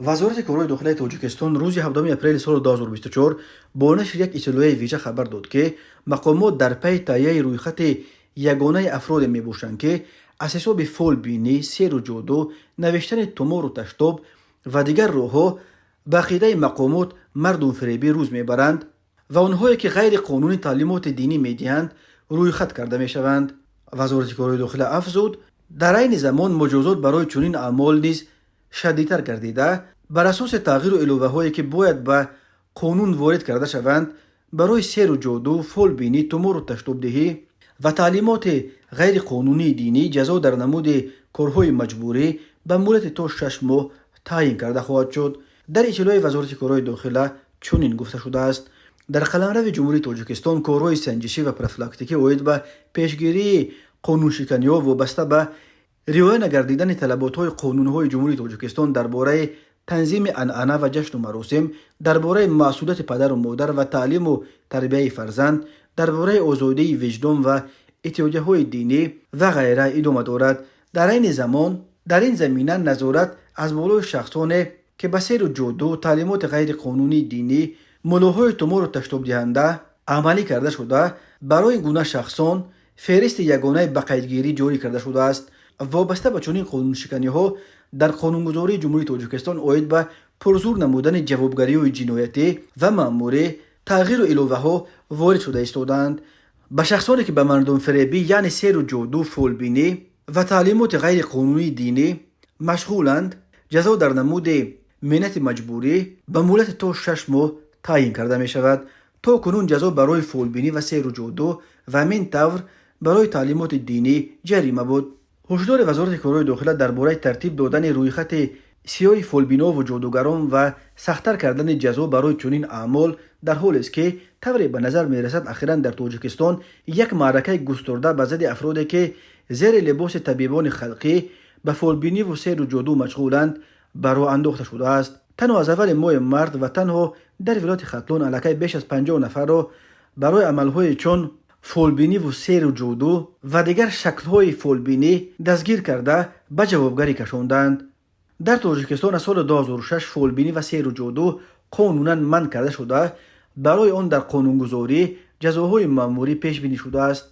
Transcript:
Вазорати корҳои дохилаи Тоҷикистон рӯзи 7 апрели соли 2024 бо нашри як иттилоияи вижа хабар дод, ки мақомот дар пайи таҳияи рӯйхати ягонаи афроде мебошанд, ки аз ҳисоби фолбинӣ, сеҳру ҷоду, навиштани тумору таштоб ва дигар роҳҳо, ба ақидаи мақомот, мардумфиребӣ рӯз мебаранд ва онҳое, ки ғайриқонунӣ таълимоти динӣ медиҳанд, рӯйхат карда мешаванд. Вазорати корҳои дохила афзуд, дар айни замон муҷозот барои чунин аъмол низ шадидтар гардида, бар асоси тағйиру иловаҳое, ки бояд ба қонун ворид карда шаванд, барои сеҳру ҷоду, фолбинӣ, тумору таштобдиҳӣ ва таълимоти ғайриқонунии динӣ ҷазо дар намуди корҳои маҷбурӣ ба муҳлати то 6 моҳ таъйин карда хоҳад шуд. Дар иттилои Вазорати корҳои дохила чунин гуфта шудааст: дар қаламрави Ҷумҳурии Тоҷикистон корҳои санҷишӣ ва профилактикӣ оид ба пешгирии қонуншиканиҳо вобаста ба риоя нагардидани талаботҳои қонунҳои Ҷумҳурии Тоҷикистон дар бораи танзими анъана ва ҷашну маросим, дар бораи масъулияти падару модар ва таълиму тарбияи фарзанд, дар бораи озодии виҷдон ва иттиҳодияҳои динӣ ва ғайра идома дорад. Дар айни замон дар ин замина назорат аз болои шахсоне, ки ба сеҳру ҷоду, таълимоти ғайриқонунии динӣ, муллоҳои тумору таштобдиҳанда амалӣ карда шуда, барои ин гуна шахсон феҳристи ягонаи ба қайдгирӣ ҷорӣ карда шудааст. Вобаста ба чунин қонуншиканиҳо дар қонунгузории Ҷумҳурии Тоҷикистон оид ба пурзур намудани ҷавобгариҳои ҷиноятӣ ва маъмурӣ тағйиру иловаҳо ворид шуда истодаанд. Ба шахсоне, ки ба мардумфиребӣ, яъне сеҳру ҷоду, фолбинӣ ва таълимоти ғайриқонунии динӣ машғуланд, ҷазо дар намуди меҳнати маҷбурӣ ба муҳлати то 6 моҳ таъйин карда мешавад. То кунун ҷазо барои фолбинӣ ва сеҳру ҷоду ва ҳамин тавр барои таълимоти динӣ ҷарима буд. Ҳушдори Вазорати корҳои дохила дар бораи тартиб додани рӯйхати сиёҳи фолбинову ҷодугарон ва сахттар кардани ҷазо барои чунин аъмол дар ҳолест, ки тавре ба назар мерасад, ахиран дар Тоҷикистон як маъракаи густурда ба зидди афроде, ки зери либоси табибони халқӣ ба фолбиниву сеҳру ҷоду машғуланд, ба роҳ андохта шудааст. Танҳо аз аввали моҳи март ва танҳо дар вилояти Хатлон аллакай беш аз 50 нафарро барои амалҳои чун фолбиниву сеҳру ҷоду ва дигар шаклҳои фолбинӣ дастгир карда, ба ҷавобгарӣ кашонданд. Дар Тоҷикистон аз соли 2006 фолбинӣ ва сеҳру ҷоду қонунан манъ карда шуда, барои он дар қонунгузорӣ ҷазоҳои маъмурӣ пешбинӣ шудааст.